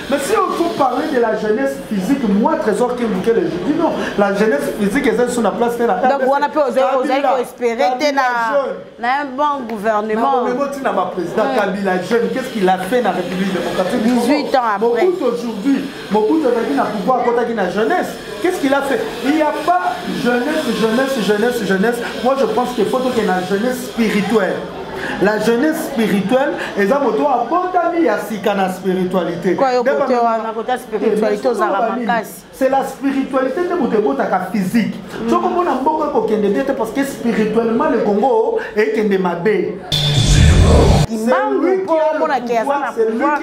Mais si on faut parler de la jeunesse physique, moi, Trésor Kimbukele, je dis non. La jeunesse physique est sur la place. Donc, on a pu espérer na un bon gouvernement. Na président Kabila jeune, qu'est-ce qu'il a fait dans la République démocratique? 18 ans après. Mobutu aujourd'hui, Mobutu azalaki na pouvoir, akotaki na jeunesse. Qu'est-ce qu'il a fait? Il n'y a pas jeunesse, jeunesse, jeunesse, jeunesse. Moi, je pense qu'il faut qu'il y ait la jeunesse spirituelle. La jeunesse spirituelle eza moto abotami ya sika na spiritualité. C'est la spiritualité nde moto ebotaka physique. Soki omona mboka ekokende bien te, parce que spirituellement le Congo ekende mabe. C'est lui qui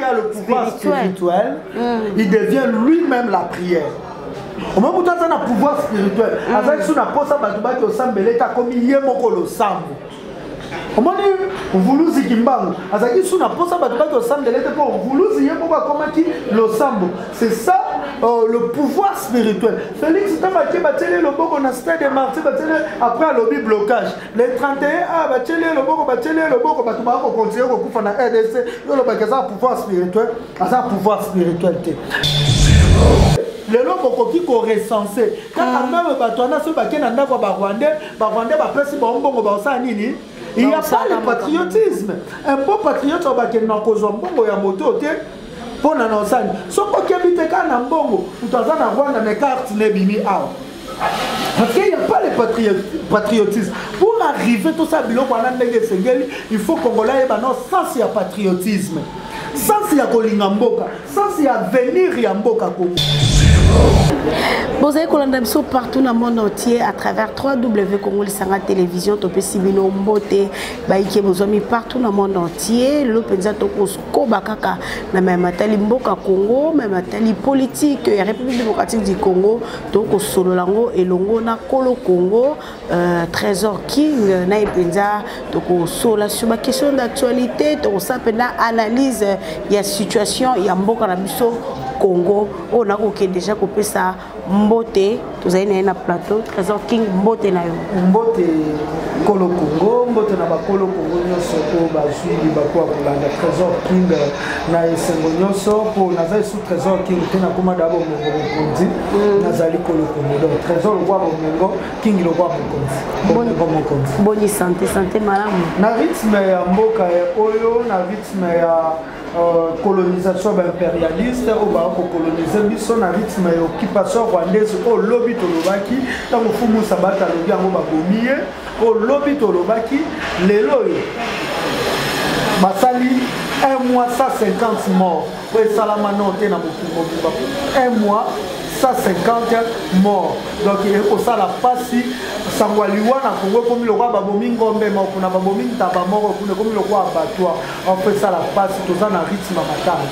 a le pouvoir spirituel. Il devient lui-même la prière. Omoi moto aza na pouvoir spirituel, azali so na posa bato baki osambela ete akomi ye moko losambo. Omoni Mvuluzi Kimbangu azalaki su na mposa bato baki osambela ete, mpo Mvuluzi ye moko akomaki losambo. C'est ça, le pouvoir spirituel. Félix, ntango ake, batieli ye loboko na Stade des Martyrs, batieli. Après alobi blocage le 31 a, batieli ye loboko, batieli ye loboko, bato baka kocontinuer kokufa na RDC. Yo olobaki aza pouvoir spirituel, aza pouvoir spirituel te. Lelo bokoki korecenser kaka même bato wana, soki bakei na ndako ya Barwandais, Barwandais bapesi bango mbongo, baosala nini? Il n'y a pas le patriotisme. Un bon patriote oyo bakende na kozwa mbongo ya moto te mpo na osani. Soki okebi te, kaka na mbongo, moto aza na Rwanda, mais carte na ebimi awa, parce qu'il n'y a pas le patriotisme. Pour arriver tout ça, biloko wana ndenge esengeli, il faut Congolais ayeba no sens ya patriotisme, sens ya kolinga mboka, sens ya avenir ya mboka Kongo. Bozali kolanda biso partout na monde entier à travers 3W Congo Lisanga Télévision. Topesi bino mbote bayike bozwami partout na monde entier. Lelo mpenza tokokoba kaka na mayema tali mboka Congo, mayema tali politique ya République démocratique du Congo. Tokosolola yango elongo na Kolo Congo, Trésor King. Na ye mpenza tokosola sur baquestion d'actualité, tokosala mpenza analyse ya situation ya mboka na biso Congo. Oyo nakokende deja kopesa mbote, tozali na ye na plateau. Trésor King, mbote na yo. Mbote Kolo Congo, mbote na bakolo Congo nyonso oyo bazwi libaku ya kolanda Trésor King. Na esengo nyonso mpo naza esu Trésor King te, nakóma da Bomengo Mokonzi. Nazali Kolo Congo, donc Trésor lokwa Bomengo, King lokwa Mokonzi, Bomengo Mokonzi. Boni santé? Santé malamu. Na rythme ya mboka oyo, na rythme ya colonisation baimpérialiste oyo baya kocoloniser biso, na rythme ya occupation rwandaise oyo lobi tolobaki, ntango Fumu Sabata alobi yango, babomi ye. Oyo lobi tolobaki, lelo oyo basali un mois 150 morts, oyo esalama no te na mokili mobimba. Un mois 150 morts, donc ekosala mpasi. Sango ya liwa na Kongo ekomi lokola babomi ngombe moko kuna, babomi ntaba moko kuna, ekomi lokola abattoir. Enfin, esala mpasi, toza na rythme ya matanga.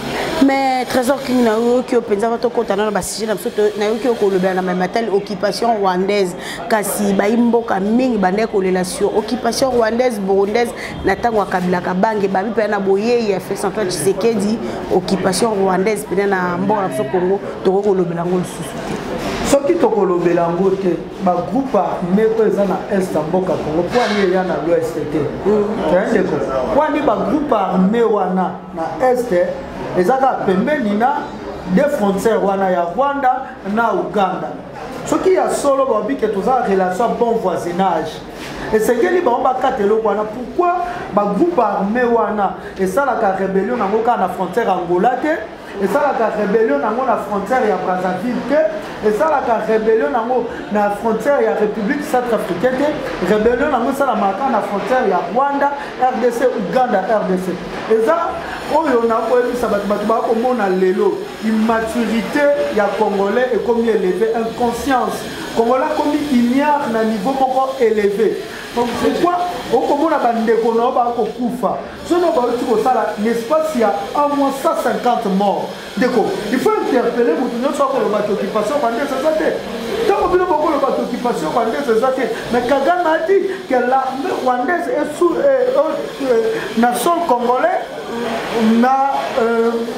Mais Trésor King, nayoki yo mpenza, tokɔta nano basujet na biso. Nayoki yo kolobela na mamatali occupation rwandaise, kasi bayi mboka mingi bandaki kolela sur occupation rwandaise, burundaise na ntango ya Kabila Kabange. Babi mpenza na boyei ya Félix Antoine Tshisekedi, occupation rwandaise mpenza na mboka na biso Congo, tokoki kolobela yango lisusu te. Soki tokolobela yango te, bagroupe armé oyo eza na est ya mboka Congo, mpo ani eya na l'ouest te? Ndeko, mpo ani bagroupe armé wana na est eza kaka pembeni na deux frontières wana ya Rwanda na Uganda? Soki ya solo babi ke toza relation bon voisinage, esengeli bango bakata eloko wana. Pourquoi bagroupe armé wana esalaka rébellion nango kaka na frontière Angola te, esalaka rébellion nango na frontière ya Brazzaville te, esalaka rébellion nango na frontière ya République centrafricaine te, rébellion nango esalamaka kaka na frontière ya Rwanda RDC, Uganda RDC? Eza oyo nakoyebisa bato. Bato bakomona lelo immaturité ya Congolais ekomi élevé, inconscience Congolais akomi ignare na niveau moko élevé. Donc pourquoi okomona bandeko na yo bakokufa soki bauti kosala l'espace ya un mois 150 morts? Ndeko, il faut interpeller moto nyonso akolobaki occupation rwandaise eza te. Ntango bino bokolobaki occupation rwandaise eza te, mais Kagame a dit que l'armée rwandaise est sous, na sol congolais na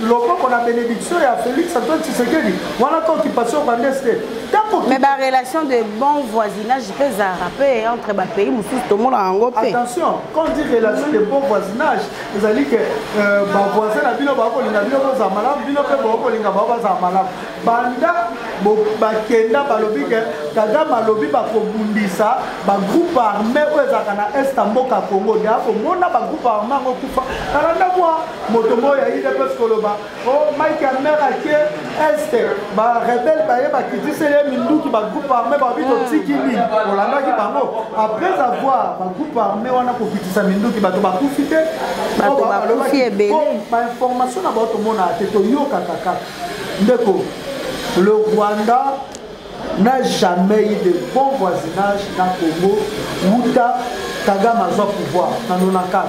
loboko na bénédiction ya Félix Antoine Tshisekedi. Wana ka occupation rwandaise te? Ntango Mais barelation de bon voisinage mpe ezalaka mpe entre bapays mosusu, tomona yango mpe. Attention, quand on dit relation de bon voisinage, ezali ke bavoisin na bino bakolinga bino bozala malamu, bino mpe bokolinga bao bazala malamu. Banda bakenda, balobi ke Kagame alobi bakobundisa bagroupe armé oyo ezalaka na est ya mboka Congo. Deya komona bagroupe armé yango kufa. Nalanda mwa moto moko ya UDPS koloba: "O Mike Hammer ake est, barebele baye bakitiseli ye minduki, bagroupe armé babi totiki nini." Olandaki bango, après avoir bagroupe armé wana kokitisa minduki, bato bakufi te? Bato bakufi ebele. Bainformation na bao tomonaka te, toyokaka kaka. Ndeko, le Rwanda n'a jamais eu de bon voisinage na Congo. Wuta Kagame azwa pouvoir na 94,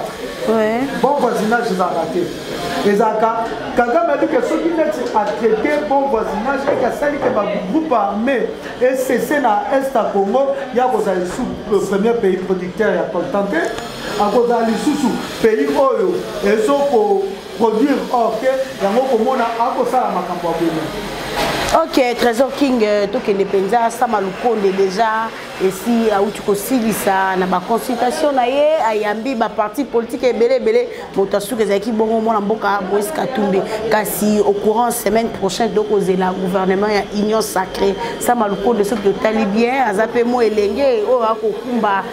bon voisinage ezalaka te. Ezalaka Kagame abi ke soki neti atraité bon voisinage eke asali ke bagroupe armé ecc na est ya Congo, ya kozala lisusu premier pays producteur ya coltan te, akozala lisusu pays oyo ezokoproduire or te. Yango komona akosala makambo ya bongo. Ok, Trésor King, tokende mpenza. Sama Lukonde déjà esi auti kosilisa na baconsultation na ye, ayambi baparti politique ebele ebele. Moto asuki ezalaki bongo mwana mboka Moïse Katumbi. Kasi au courant semaine prochaine tokozela gouvernement ya union sacrée. Sama Lukonde, soki totali bien, aza mpe mo elenge oyo akokumba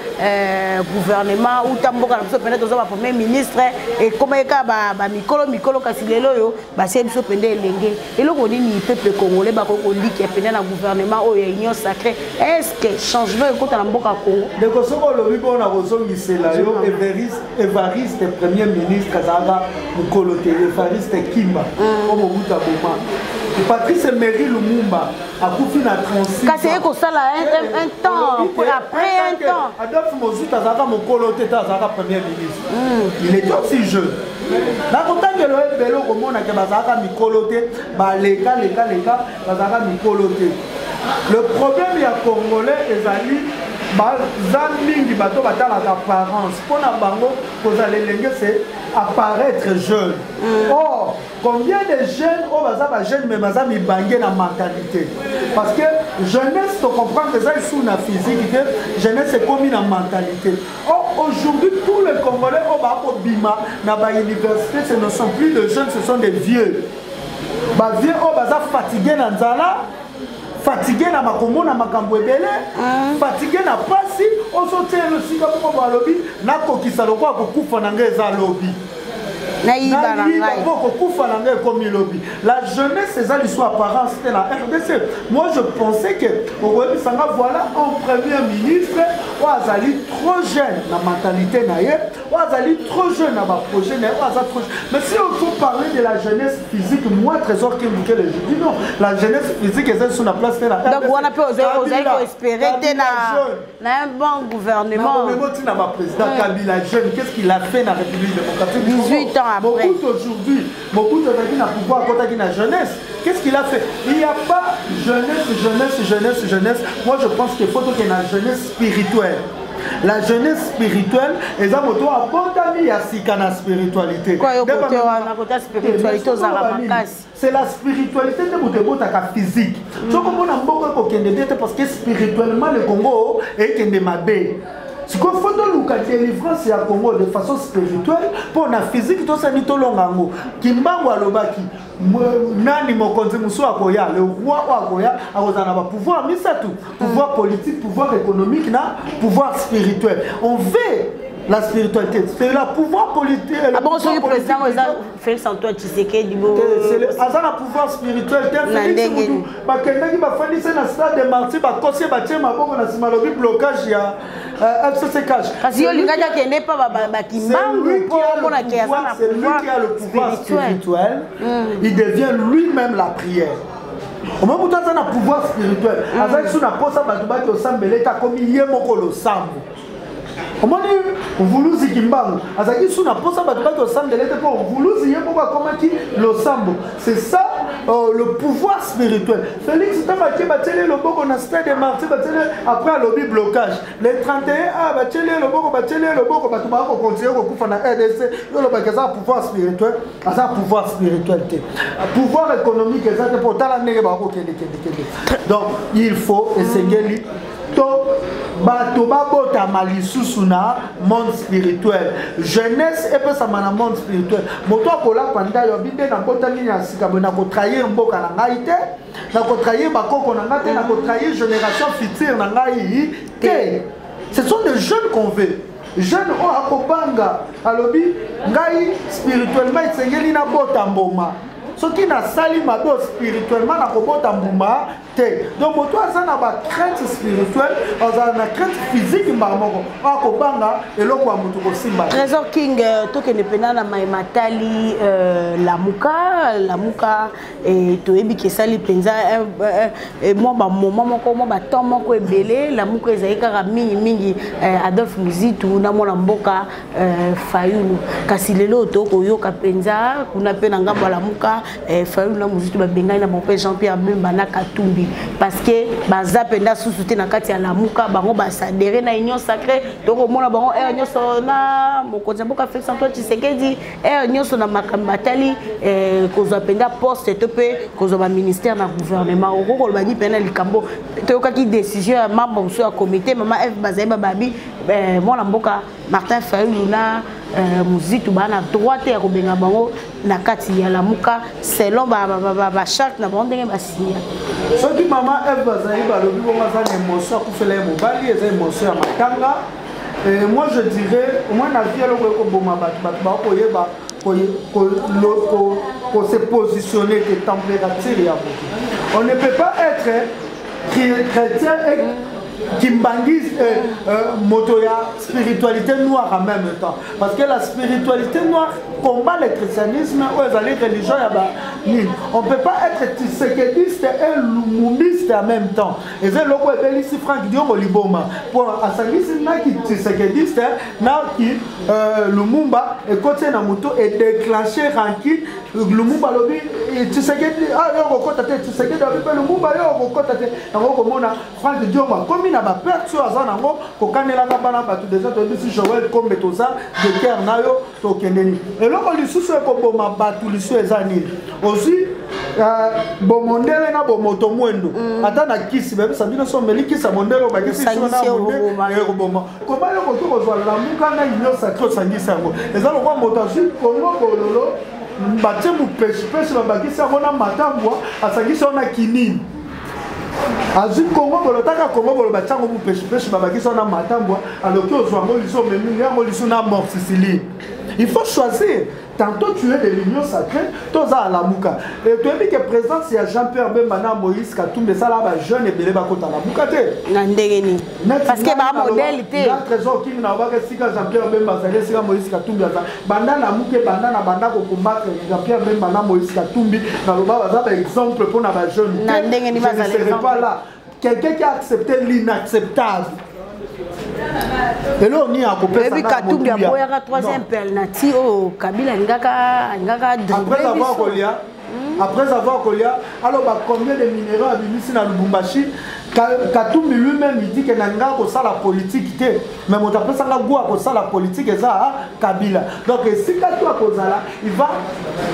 gouvernement. Uta mboka na biso mpenza toza bapremier ministre ekomaki kaka bamikolo mikolo, kasi lelo oyo basie biso mpenza elenge. Eloko nini peuple congolais bakoki kolikia mpenza na gouvernement oyo ya union sacrée? Est ce que changement ekota na mboka Congo? Ndeko, soki olobi mpona kozongisela yo, Evariste premier ministre azalaka mokolo te. Evariste Kimba o Mobutu aboma. Patrice Emery Lumumba akufi na 36. Kasi eye kosala un temps, après un temps. Adolphe Muzito azalaka mokolo te te, azalaka premier ministre, il était aussi jeune. Nakotangelo ebele, okomonake bazalaka mikolo te, baleka leka leka, bazalaka mikolo te. Le problème ya Congolais ezali baza mingi bato batalaka apparence. Mpo na bango, kozala elenge, c'est apparaître jeune. Or combien de jeunes oyo baza bajeune mais baza mibange na mentalité? Parce que jeunesse, tocomprendre, eza lisusu na physique te, jeunesse ekomi na mentalité. Or aujourd'hui, tous les Congolais oyo bakobima na bauniversité, ce ne sont plus de jeunes, ce sont des vieux. Bavieux oyo baza fatigué na nzala, fatigué na makomona makambo ebele, fatigué na pasi. Ozotia esika moko balobi nakokisa lokola kokufa na ngai eza lobi. Nayiba na ngai. Mpo kokufa na ngai ekomi lobi. La jeunesse eza lisusu apparence te na RDC. Moi, je pensais que okoyebisanga: voilà un premier ministre oyo azali trop jeune na mentalité na ye, oyo azali trop jeune na baprojet na ye, oyo aza trop jeune. Mais si on faut parler de la jeunesse physique, moi, Trésor Kimbukele, je dis non, la jeunesse physique eza lisusu na place te na Donc wana mpe ozali koespérer te na un bon gouvernement? Ntina baprésident Kabila jeune, qu'est-ce qu'il a fait na République démocratique? 18 ans après. Mobutu aujourd'hui, Mobutu azalaki na pouvoir, akotaki na jeunesse, qu'est-ce qu'il a fait? Il n'y a pas jeunesse, jeunesse, jeunesse, jeunesse. Moi, je pense qu'il faut tokende na jeunesse spirituelle. La jeunesse spirituelle eza moto abotami ya sika na spiritualité. Côté spiritualité ozalaka makasi. C'est la spiritualité nde moto ebotaka physique. Soki omona mboka ekokende bien te, parce que spirituellement le Congo ekende mabe. Sikoyo faut toluka délivrance ya Congo de façon spirituelle, mpo na physique tosani tolonga yango. Kimbangu alobaki nani mokonzi mosusu akoya, le roi oyo akoya akozala na bapouvoir misato: pouvoir politique, pouvoir économique na pouvoir spirituel. On veut la spiritualité, c'est la pouvoir politique. Ah bon, soki président eza Félix Antoine Tshisekedi? Aza na pouvoir spirituel te. Félix mutu bakendaki bafandisi na stade de Martyr, bakosi, batie maboko na nsima, lobi blocage ya FCC Cash. Kasi yo olingaki akende mpa bakimbangu mpo omonaki aza na C'est lui qui a le pouvoir spirituel. Il devient lui-même la prière. Omoi moto aza na pouvoir spirituel, aza lisusu na posa bato baki osambela ete akomi ye moko losambo. Omoni Mvuluzi Kimbangu azalaki su na mposa bato baki osambela ete, mpo Mvuluzi ye moko akomaki losambo. C'est ça. Le pouvoir spirituel. Félix ntango atie, batieli loboko na Stade des Martyrs, batieli, après alobi blocage le 31. A batieli ye loboko, batieli ye loboko, bato baa kocontinuer kokufa na RDC. Yo olobaki aza pouvoir spirituel, aza pouvoir spirituel te. Pouvoir économique eza te, mpo otala ndenge bakokendekendekende. Donc il faut, esengeli to bato babotama lisusu na monde spirituel, jeunesse epesama na monde spirituel. Moto akolapa ndayo abi nde nabotami na sika boye, nakotrahir mboka na ngai te, nakotrahir bakoko na ngai te, nakotrahir génération future na ngai te. Ce sont des jeunes qu'on veut, jeune oyo akobanga, alobi: ngai spirituellement esengeli nabota mboma. Soki nasali mabe spirituellement, nakobota mbuma te. Donc moto aza na bacrainte spirituelle, azala na crainte physique mbala moko, oyo akobanga eloko ya moto kosimba. Trésor King, tokende mpena na mai matali Lamuka. Lamuka, toyebi ke esali mpenza mwa bamoma moko, mwa batemps moko ebele. Lamuka ezali kaka mingimingi Adolphe Muzitu na mwana mboka Fayulu. Kasi lelo tokoyoka mpenza kuna mpe na ngambo ya Lamuka, Fayulu na Muzitu babengani na bango mpe Jean Pierre Bemba na Katumbi, parce que baza mpenza susu te na kati ya Lamuka. Bango baadhérer na Union sacrée. Tokomona bango heure nyonso na mokonzi ya mboka Félix Antoine Tshisekedi, heure nyonso na makambo batali kozwa mpenza poste to mpe kozwa baministère na gouvernement. Okoki koloba nini mpenza likambo toyokaki, décision ya membre mosusu ya comité, mama F bazali bababi mwana mboka Martin Fayulu na Muzitu baa na droit te ya kobenga bango na kati ya Lamuka selon bacharte na bango ndenge basinya? Soki mama Eve bazali balobi bongo, aza na émotion, akufela ye mobali, eza émotion ya matanga. Moi je dirais, au moins na vie, eloko ekoboma bato, bato bakoyeba kose positionner te, température ya moto. On ne peut pas être chrétien et kimbangiste, moto ya spiritualité noire en même temps, parce que la spiritualité noire combat le christianisme oyo ezali religion ya banini. On peut pas être tshisekediste et lumumbiste en même temps. Eza eloko ebelisi Frank Diongo liboma, mpo asangisi naki tshisekediste naki Lumumba, ekoti na moto, edéclenche rancune. Lumumba alobi: Tshisekedi yo okokota te. Tshisekedi alobi mpe: Lumumba, yo okokota te. Yango komona Frank Diongo akomi na baperte oyo aza nango, kokanelaka bana bato. Déjà toyebisi Joel Kombe, toza de cœur na yo, tokende nini. Eloko lisusu ekoboma bato lisusu eza nini? Ozwi bomondele na bomoto mwendo, ata na kisi bayebisa bino so omeli kisi ya mondele, obakisi ekoboma. Koma yo koki kozwa Lamuka na Union sacrée, osangisi yango, eza lokwa moto azwi Kongo bololo, batie mopeshipesi, babakisi yango na matambwa, asangisi yango na kinini. Azwi Kongo bolo, taka Kongo bolo, batiango mopeshipesi, babakisi yango na matambwa, aloki ozwa yango liso, omemi yango liso na amoxicilline. Il faut choisir: tantôt tu es de l'Union sacrée, toza Alamuka. Toyebi ke présence ya Jean Pierre Bemba na Moïse Katumbi esala bajeune ebele bakota Lamuka te. Na ndenge nini? Parce que bamodèle te. Na Trésor King na obaka esika Jean Pierre Bemba azali, esika Moïse Katumbi aza, banda Lamuka ebanda na banda kocombattre Jean Pierre Bemba na Moïse Katumbi, naloba baza baexemple mpona bajeune. Na ndenge nini bazala? Je ne serai pas là, quelqu'un qui a accepté l'inacceptable, eloko nini akopesa? Oyebi, Katumbi aboyaka troisième penalty oyo Kabila alingaka. Après avoir kolia, après avoir kolia, aloba combien de minéraux abimisi na Lubumbashi. Katumbi lui-même, il dit ke nalingaka kosala politique te, mais moto apesanga goût ya kosala politique eza Kabila. Donc esika to akozala, il va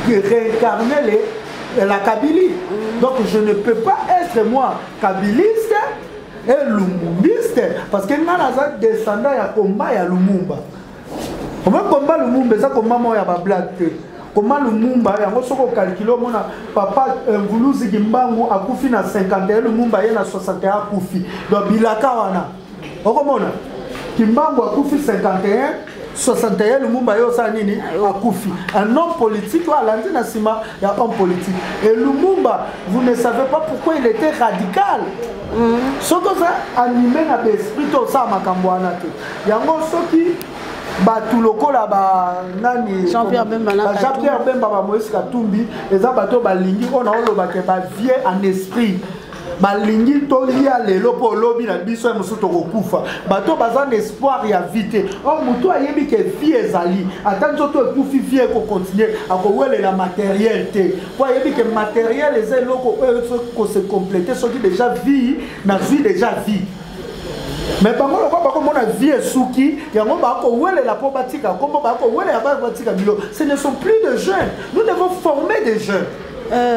réincarner la Kabilie. Donc je ne peux pas être, moi, kabiliste et lumumbiste, parce que nga naza descendant ya komba ya Lumumba. Omoi komba Lumumba eza komba moko ya bablague te. Koma Lumumba yango, soki ocalculer, omona papa Mvuluzi Kimbangu akufi na 51, Lumumba ye na 61 akufi. Donc bilaka wana, okomona Kimbangu akufi 51, 61 Lumumba ye osala nini? Akufi. Un homme politique oyo alandi na nsima ya homme politique. Et Lumumba, vous ne savez pas pourquoi il était radical. Soki oza animé na baesprit to osala makambo wana te. Yango soki bato lokola banani, Jean-Pierre Bemba na Jean-Pierre Bemba, bamoïse Katumbi, eza bato oyo balingi oyo na olobake bavie en esprit. Balingi tolia lelo mpo olobi na biso ya mosusu tokokufa. Bato baza na espoir ya vie te. Or moto ayebi ke vie ezali, ata nzoto ekufi, vie ekocontinue, akowelela materiel te, mpo ayebi ke materiel eza eloko oyo kose complete soki déjà vie nazwi déjà vie. Mais bango lokola bakomona vie esuki, yango bakowelela mpo batika kombo, bakowelela batika bilo. Ce ne sont plus de jeunes, nous devons former des jeunes.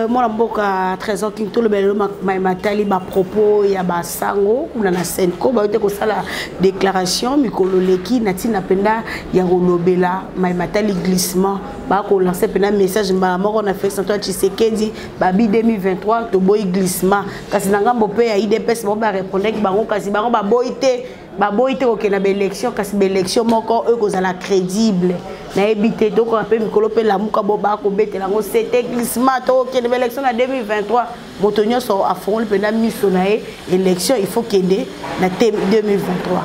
Mwana mboka Trésor King, tolobela lelo matali bapropos ya basango kuna na Cenco. Bayo te kosala déclaration mikolo leki na ntina mpenza ya kolobela matali glissement. Bakolancer mpenza message mbala moko na Félix Antoine Tshisekedi, babi 2023 toboyi glissement. Kasi na ngambo mpe ya UDPS, bango barépondaki bango, kasi bango baboyi te, baboyi te kokende na baélection, kasi baélection moko oyo kozala crédible. Nayebi te, tokoka mpe mikolo mpe Lamuka bo bakobetela yango c'était glissement. Tokokende baélection na 2023, moto nyonso afongoli mpenza miso na ye, élection il faut kende na 2023.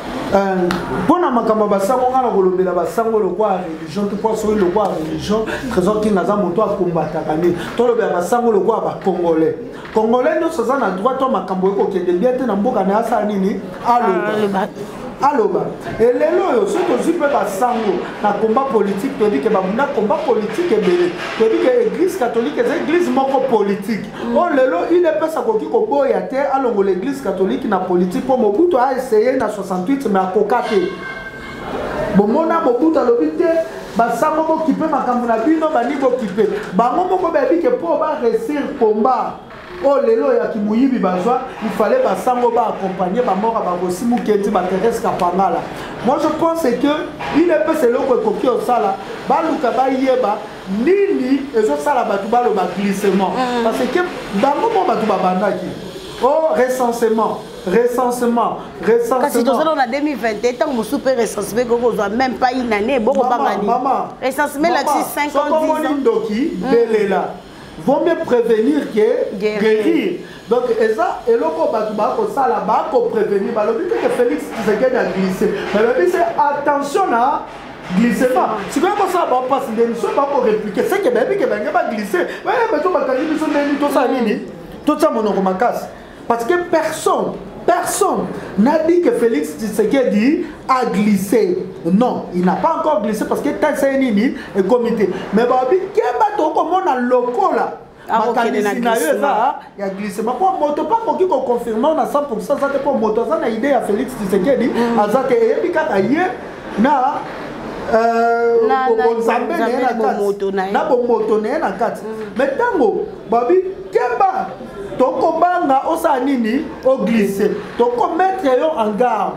Mpo na makambo ya basango, nga na kolobela basango lokwa ya religion te, mpo soki lokwa ya religion, Trésor King aza moto akombataka nde. Tolobela basango lokwa ya bacongolais. Congolais nyonso aza na droit to makambo ekokende bien te na mboka na ye, asala nini? Aloba, aloba. Elelo oyo soki tozwi mpe basango na combat politique, toyebi ke babunda combat politique ebele. Toyebi ke Église catholique eza église moko politique oyo lelo UDPS akoki koboya te alongola Église catholique na politique, mpo Mobutu aessaye na 68 mais akoka te. Bomona Mobutu alobi te basango bokipe makambo na bino, bandi bokipe bango moko. Bayebi ke mpo baréussir combat oyo lelo ya kimuyibi bazwa, il fallait basango baaccompagne bamoka bakosi Muketi, baThérèse Kapangala. Moi je pense que UDPS eloko ekoki osala, baluka bayeba nini ezosala bato baloba glissement, parce que bango mo bato babandaki o recensement, recensement, recensement. Kasi tozala na 2021, ntango mosusu mpe recensement ekoki kozwa même pas une année. Bokobanga nini? Recensement elakisi 5 ans, 10 ans. Ndoki belela, vaut mieux prévenir que guérir. Donc eza eloko bato bakosala, bakoprévenir. Balobi te ke Félix Tshisekedi a glissé, balobi c'est attention na glissement. Sikoyo kosala bapasi ndeni soki bakorépliquer, seke bayebi ke bange baglisse. Bato bakangi biso ndeni, tosala nini? Totia monoko makasi, parce que personne, personne n'a dit que Félix Tshisekedi a glissé. Non, il n'a pas encore glissé, parce que tant c'est nini et comité. Mais babi kemba tokomona lokola makanisi na yo eza ya glissement, mpo moto mpo akoki koconfirme na 100 aza te, mpo moto aza na idée ya Félix Tshisekedi aza te, eyebi kaka ye na Nzambe na ye na kati, na bomoto na ye na kati. Mais ntango babi kemba, tokobanga osala nini? Oglisse. Tokomettre yo en garde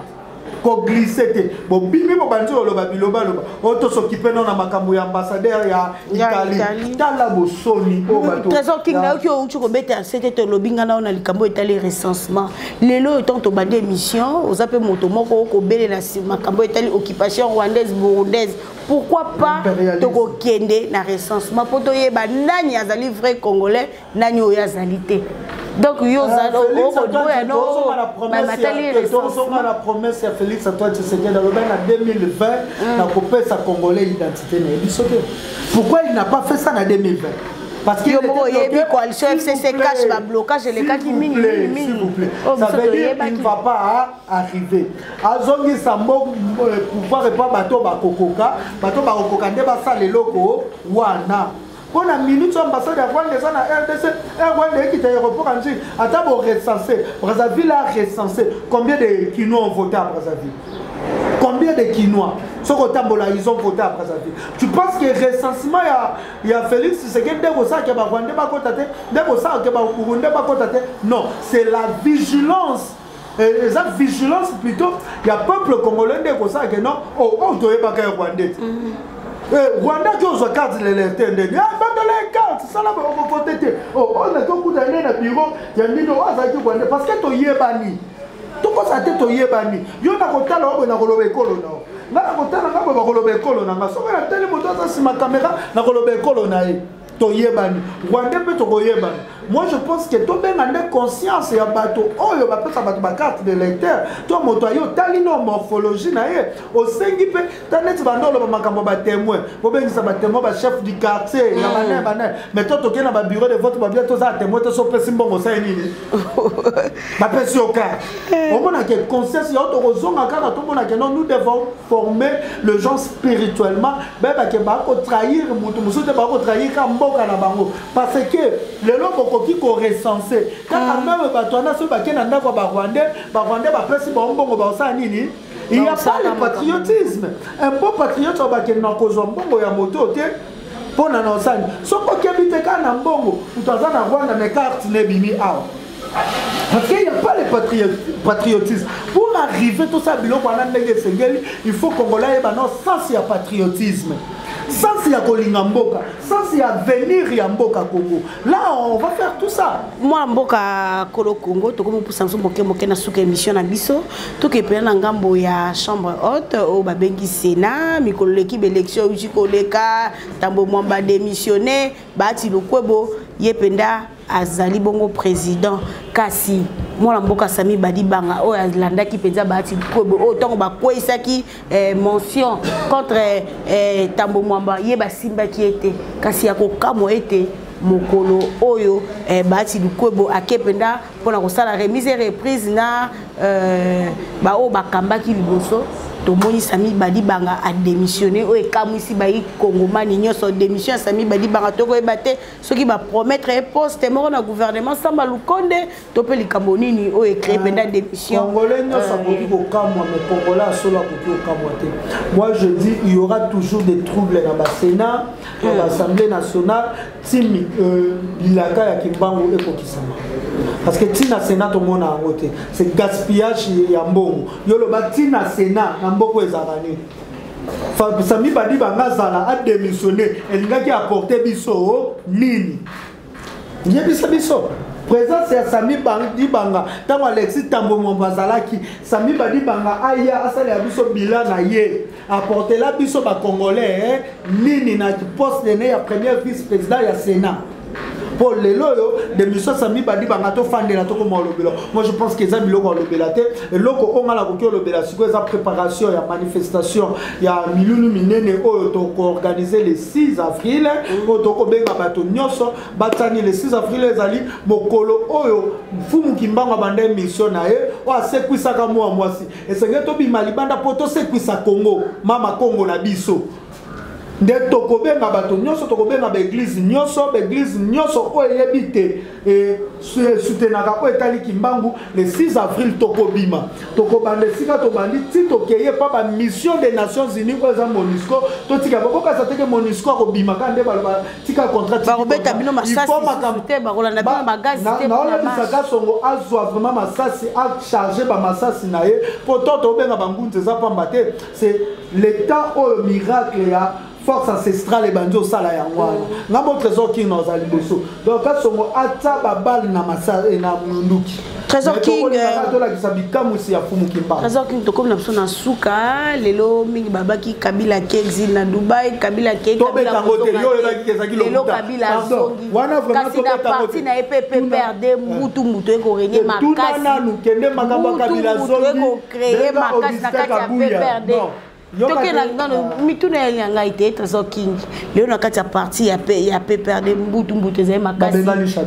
koglisse te. Bobimi, bobandi koloba bilobaloba oyo tosokipe no na makambo ya ambassadeur ya Italie. Tala bosoni oyo bato. Trésor King, nayoki outi kobeta ya sete. Tolobi nga nao na likambo etali recensement. Lelo oyo ntango tobandi émission, oza mpe moto moko okobelela makambo etali occupation rwandaise, burundaise. Pourquoi pas tokokende na recensement mpo toyeba nani azali vrai Congolais, nani oyo azali te? Donc yo Ozonga na promesse ya Félix Antoine Tshisekedi, alobai na 2020 na kopesa Congolais identité na ye. Biso te, pourquoi il n'a pas fait ça na 2020? Parce que yo moko oyebi coalition FCC CACH, bablocage elekaki mingi mingi mingi. S'il vous plaît, ça veut dire il ne va pas arriver. Azongisa pouvoir epa bato bakokoka, bato bakokoka nde basala eloko wana. Mpo na minute oyo ambassade ya Rwanda eza na RDC, Rwanda ekita aéroport ya Ndjili. Ata borecense, Brazzaville a recensé combien de Kinois ont voté à Brazzaville? Combien de Kinois soki otambola, ils ont voté à Brazzaville? Tu penses que recensement ya Félix Tshisekedi nde kosalaka Barwandais bakota te, nde kosalaka Baburundais bakota te? Non, c'est la vigilance, eza vigilance plutôt ya peuple congolais nde ekosalaka. Non, oyo toyebaka ya Rwandais te. Rwanda ki ozwa carte d'électeur ndenge bandala ye carte, sala okovote te. Oyo naki okuta nde na bureau ya nini, oyo azalaki Rwandais, parce que toyebani, tokosa te, toyebani. Yo na kotala oyo boye na koloba ekolo na yo, nga na kotala nga boye bakoloba ekolo na nga. Soki natali moto aza nsima caméra, nakoloba ekolo na ye. Toyebani. Rwandais mpe tokoyebana. Moi, je pense que tobenga nde conscience ya bato oyo bapesa bato bacarte de lecteur. To moto aye, otali no morphologie na ye, osengi mpe ta neti bando oloba makambo ya batémoin, bobengisa batémoin, bachef du quartier ya bane bane. Mais to tokei na babureau de vote, babia toza témoin te. So opesi mbongo, osali nini, bapesi yo carte. Omonake conscience ya tokozonga kaka, tomonake non, nous devons former le gens spirituellement, bayebake bakotrahir motu mosusu te, bakotrahir ka mboka na bango, parce que lelo bokoki korecenser kaka même bato wana. Soki bakei na ndako ya Barwandais, Barwandais bapesi bango mbongo, baosala nini? Il y a pas le patriotisme. Un bon patriote oyo bakende na kozwa mbongo ya moto te mpo na osani. Soki okebi te, kaka na mbongo, moto aza na Rwanda, mais carte na ebimi awa, parce qu'il n'y a pas le patriotisme. Pour arriver tout ça, biloko wana ndenge esengeli, il faut Congolais ayeba no sens ya patriotisme, sens ya kolinga mboka, sens ya avenir ya mboka Congo. Là, on va faire tout ça. Mwana mboka Kolo Congo, tokomi kopusa biso moke moke na suka émission na biso. Tokepela na ngambo ya chambre haute oyo babengi Sénat. Mikolo leki, baélection euti koleka, Ntambo Mwamba démissionné, Bahati Lukwebo ye mpenza azali bongo président. Kasi mwana mboka Sami Badibanga oyo alandaki mpenza Bahati Lukwebo, oyo ntango bakweyisaki motion contre Tambo Mwamba, ye basimbaki ye te. Kasi ya kokamwa ete mokolo oyo Bahati Lukwebo ake mpenza mpona kosala remise et reprise na baoyo bakambaki liboso, tomoni Sami Badibanga adémissionné. Oyo ekamwisi bayi kongomani nyonso, démission ya Sami Badibanga. Tokoyeba te soki bapromettre ye poste moko na gouvernement Samba Lukonde to mpe likambo nini oyo ecrée mpenza démission. Congolais nyonso akoki kokamwa, mais Congolais asolo akoki kokamwa te. Moi, je dis, il y aura toujours des troubles na basénat, na baassemblée nationale, ti bilaka ya Kimbangu ekokisama, parce que ntina Sénat tomona yango te, c'est gaspillage ya mbongo. Yo loba ntina Sénat na mboko ezalaka nini? Sami Badibanga azala adémissionné, elingaki apporte biso nini? Yebisa biso. Présence ya Sami Badibanga, ntango Alexis Tambo Mwamba azalaki, Sami Badibanga aya asalela biso bilan na ye, aportela biso Bacongolais nini na poste ne ya premier vice président ya Sénat? Mpo lelo oyo démission Sami Badibanga, tofandela, tokoma olobela. Moi, je pense que eza biloko alobela te. Eloko oyo nga nakoki olobela sikoyo eza préparation ya manifestation ya milulu minene oyo tokoorganize le 6 avril, oyo tokobenga bato nyonso batiani. Le 6 avril ezali mokolo oyo Mfumu Kimbangu abanda émission na ye oyo asekwisaka mwa mwasi. Esengeli tobima libanda mpo tosekwisa Kongo, mama Kongo na biso. Nde tokobenga bato nyonso, tokobenga baeglize nyonso, baeglize nyonso oyo eyebi te esoutenaka oyo etali Kimbangu. Le 6 avril tokobima, tokobanda esika tobandi ti tokeye mpa bamission des Nations Unies oyo eza MONUSCO. Totika bokokasa teke MONUSCO akobima kaka nde baloba tika contrat. Bakobeta bino masasi te, bakolanda bino magazi te. Naolebisaka songo azwa vraiment masasi, acharge bamasasi na ye, po to tobenga bangunzi eza pamba te. C'est le temps oyo miracle ya force ancestrale ebandi osala yango wana. Nga mo Trésor King naoza liboso, donc Kasongo atia babale na na munduki. Trésor King, tolakisa bikamwisi ya Fumu Kimbangu. Trésor King, tokomi na biso na suka. Lelo mingi babaki Kabila ke exil na Dubai, Kabila ke Tobetango te. Yo oyebaki ezalaki. Lelo Kabila azongi, kasi na parti na ye mpe PPRD, mbutu mutu ekorégner makasi. Nanu kende makambo ya Kabila azongi, ekocréer makasi na kati ya PPRD. Tokenda nano mituna ya ngai te. Trésor King, lelo na kati ya parti ya PPRD, mbutu mbutu ezali makasi.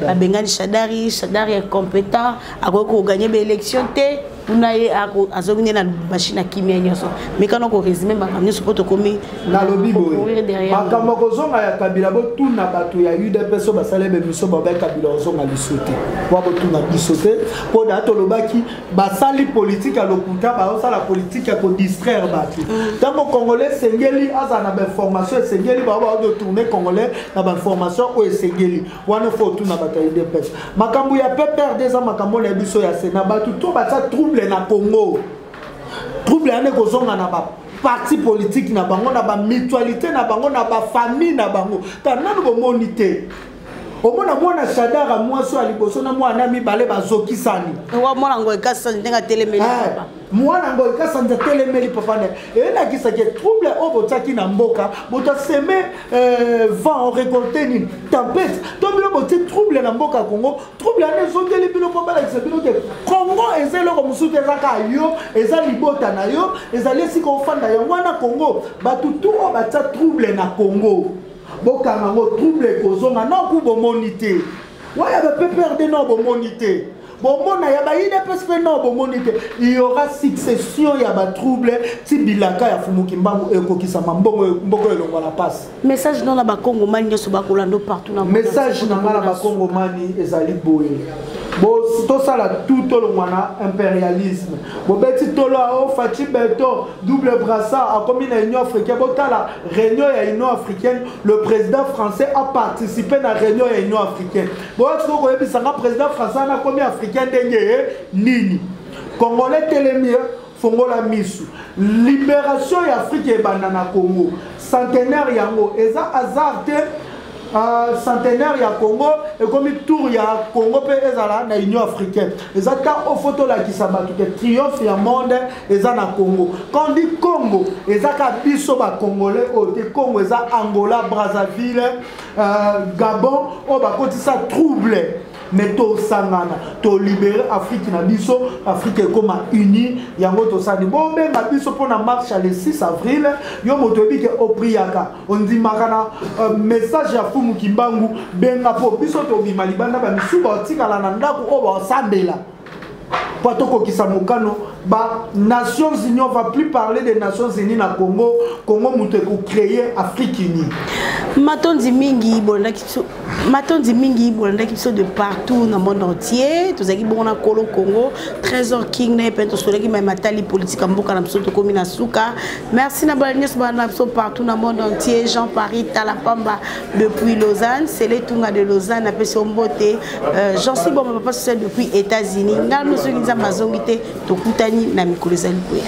Babengani Shadari. Shadari incompétent, akoki kogagner baélection te. Kuna ye azongi nde na machine ya kimia nyonso. Mekana korésumer makambo nyonso mpo tokomi. Nalobi boye, makambo kozonga ya Kabila, botuna bato ya UDPS oyo basali bemission. Babai Kabila ozonga liso te, wa botuna biso te, mpo da tolobaki basali politike ya lokuta, bazosala politike ya kodistraire bato. Ntango Congolais esengeli azala na bainformation, esengeli bao baotourne Congolais na bainformation oyo esengeli wana. Fo otuna bato ya UDPS. Makambo ya PPRD eza makambo na biso ya Sénat. Bato to batia trouble na Congo, trouble wana ekozonga na baparti politique na bango, na bamutualité na bango, na bafamille na bango. Ta nanu bomoni te, omona mwana Shadara, mwasi ya liboso na mwana mibale bazokisani. Mwana ngo ekasani ndenge atelemeli. Mwana Ngoi Kasanza telemeli papa ne elakisa ke trouble oyo botiaki na mboka, moto aseme vent orecolte nini tempête. To bino botie trouble na mboka ya Congo, trouble wana ezongeli bino mpo balakisa bino ke Congo eza eloko mosusu te, eza kaka yo, eza libota na yo, ezali esika ofanda. Yango wana Congo, bato tu oyo batia trouble na Congo, bokanga yango, trouble ekozonga noku. Bomoni te waya ba PPRD no, bomoni te, bomona ya ba UDPS mpe no, bomoni te. Il y aura succession ya batrouble ti bilaka ya Fumu Kimbangu ekokisama, mbongo mboko elongwa na pasi. Message no na bakongomani nyonso bakolanda partout na Message na ngai na bakongomani ezali boye: tosala tout tolongwa na impérialisme. Bobeti tolo ao Fatshi Béton, double brassard, akomi na Union africaine. Botala réunion ya Union africaine, le président français a participé na réunion ya Union africaine. Boya sikoyo koyebisanga président français wana akomi africain ndenge nini? Congolais, telemi, fongola misu. Libération ya Afrique ebanda na Congo. Centenaire yango eza hasard te. Centenaire ya Congo ekomi tour ya Congo mpe ezala na Union africaine. Eza ta ofo tolakisa bato ke triomphe ya monde eza na Congo. Quand on dit Congo, eza ka biso bacongolais oyo te. Congo eza Angola, Brazzaville, Gabon oyo bakotisa trouble. Mais tosangana, tolibere Afrique na biso, Afrique ekóma uni. Yango tosali. Bobenga biso mpona marche ya le 6 avril. Yo moto oyebi ke opriaka, ondimaka na message ya Fumu Kimbangu, benga mpo biso tobima libanda. Bamisu baotikala na ndako oyo baosambela po tokokisa mokano. Ba Nations unies, on va plus parler des Nations unies na Congo. Congo moto ekocréer Afrique unie. Matondi mingi bolandaki biso, matondi mingi bolandaki biso de partout na monde entier. Tozalaki bongo na Kolo Congo, Trésor King, na ye mpe tosolaki mai matali politique ya mboka na biso. Tokomi na suka. Merci na bala nyonso balanda biso partout na monde entier. Jean Paris Talapamba depuis Lausanne, Sele Tunga de Lausanne, apesi yo mbote. Jean Siboma, papa social depuis États-Unis. Ngai no, soki Nzambe azongi te, tokutani na mikolo ezali koya.